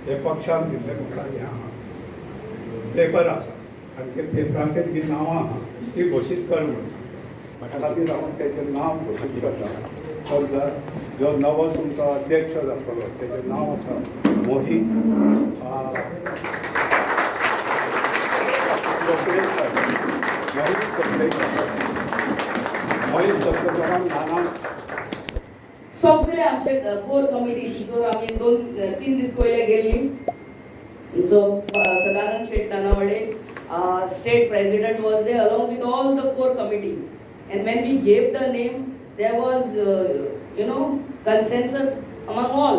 हे पक्षान दिल्लें म्हाका हें आहा, पेपर आसा आनी ते पेपरांचेर जी नांवां आहा ती घोशीत कर म्हणून सांगता. ताका खातीर हांव तेजें नांव घोशीत करता. समजा जो नवो तुमचो अध्यक्ष जातलो तेजें नांव आसा मोहीत चोपडेकर. मोहीत चोपडेकर. मोहीत चोपडेकरान नाना सगळे आमचे कोर कमिटी जो आमी 2-3 दीस पयले गेल्ली, जो Sadanand Shet Tanavade state president was there along with all the core committee, and when we gave the name, there was consensus among all,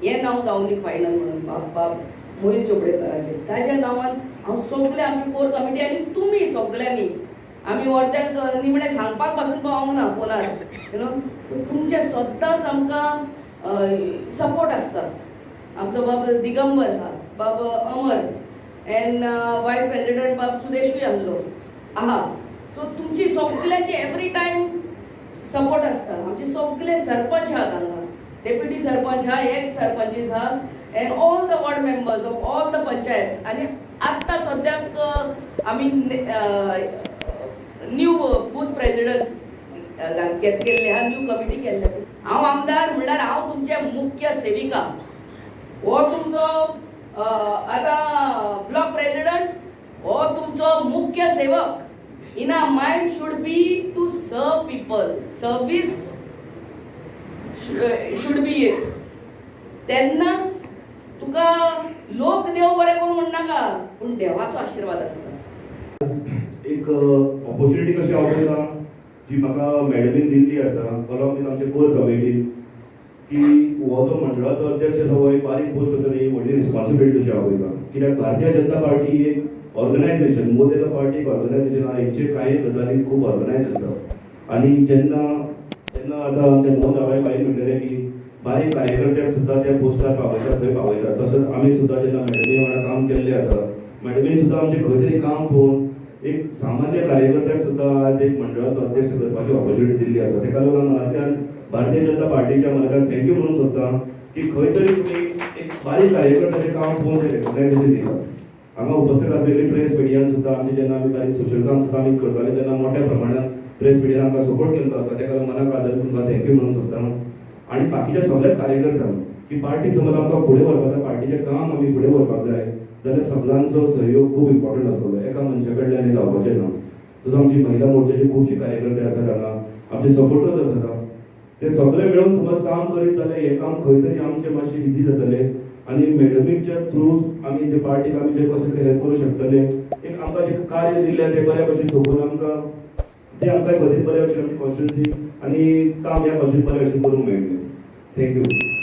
हें नांव जावनी फायनल म्हणून बाब बाब मोहीत चोपडेकराचें. ताज्या नांवान हांव सगळे आमची कोर कमिटी आनी तुमी सगळ्यांनी, आमी अर्द्यांक निमणें सांगपाक पासून पावोंक ना फोनार, सो तुमचे सद्दांच आमकां सपोर्ट आसता. आमचो बाब दिगंबर आहा, बाब अमर एंड वायस प्रेसिडेंट बाब सुदेशूय आसलो आहा. सो तुमची सगळ्यांची एवरी टायम सपोर्ट आसता. आमचे सगळे सरपंच आहात हांगा, डेप्युटी सरपंच आहा, एक्स सरपंचीस आहा and all the ward members of all the panchayat. आनी आत्तां सद्याक आमी न्यू बूथ प्रेसिडेंट केल्ले आहा, न्यू कमिटी केल्ले. हांव आमदार म्हणल्यार हांव तुमचे मुख्य सेविका. हो तुमचो आतां ब्लॉक प्रेसिडेंट हो तुमचो मुख्य सेवक. In our mind should be to serve people, service should be it. तेन्नाच तुका लोक देव बरें करूं म्हणनाका, पूण देवाचो आशिर्वाद आसता. एक ऑपॉर्च्युनिटी कशी हांव पळयता जी म्हाका मॅडमीन दिल्ली आसा अलॉंग विथ आमचे कोर कमिटीन, की हो जो मंडळाचो अध्यक्ष आसा हो एक बारीक पोस्ट आसा न्ही, व्हडली रिस्पॉन्सिबिलिटी कशी हांव पळयता. कित्याक भारतीय जनता पार्टी ही एक organisation, more than a party एक ऑर्गनायझेशन आहा. हेंचे कांय गजाली खूब ऑर्गनायज आसा. आनी जेन्ना जेन्ना आतां आमच्या मोहन रावाय भाई म्हणटले की बारीक कार्यकर्त्याक सुद्दां त्या पोस्टार पावयतात, थंय पावयतात, तसोच आमी सुद्दां जेन्ना मॅडमी वांगडा काम केल्लें आसा, मॅडमीन सुद्दां आमचें खंय तरी काम पळोवन एक सामान्य कार्यकर्त्याक सुद्दां आज एक मंडळाचो अध्यक्ष करपाची ऑपॉर्च्युनिटी दिल्ली आसा. तेका लागून हांव मनांतल्यान भारतीय जनता पार्टीच्या मनांतल्यान thank you म्हणूंक सोदता की खंय तरी तुमी एक बारीक कार्यकर्त्याचें काम पळोवन ते रेकॉग्नायझेशन दितात. हांगा उपस्थित आसलेली प्रेस मिडियान सुद्दां आमचे जेन्ना आमी बारीक सोशल काम सुद्दां आमी करताले तेन्ना मोठ्या प्रमाणात प्रेस मिडियान आमकां सपोर्ट केल्लो आसा. तेका लागून मनाक काळजान तुमकां thank you म्हणूंक सोदता. आनी बाकीच्या सगळ्याच कार्यकर्त्यांक की पार्टी समज आमकां फुडें व्हरपाक जाय, पार्टीचें काम आमी फुडें व्हरपाक जाय जाल्यार सगळ्यांचो सहयोग खूब इम्पॉर्टंट आसतलो. एका मनशा कडल्यान हें जावपाचें ना. तसो आमची महिला मोर्चाचे खुबशे कार्यकर्ते आसात हांगा, आमचे सपोर्टर्स आसात, ते सगळे मेळून समज काम करीत जाल्यार हें काम खंय तरी आमचें मातशें इजी जातलें. आनी मॅडमीच्या थ्रू आमी जे पार्टीक आमी जे कशें तरी हेल्प करूं शकतले, एक आमकां जें कार्य दिल्लें तें बऱ्या भशेन सोंपोवन आमकां तें आमकां खंय तरी बऱ्या भशेन आमची कॉन्स्टिट्युन्सी आनी काम ह्या भशेन बऱ्या भशेन करूंक मेळटलें. Thank you.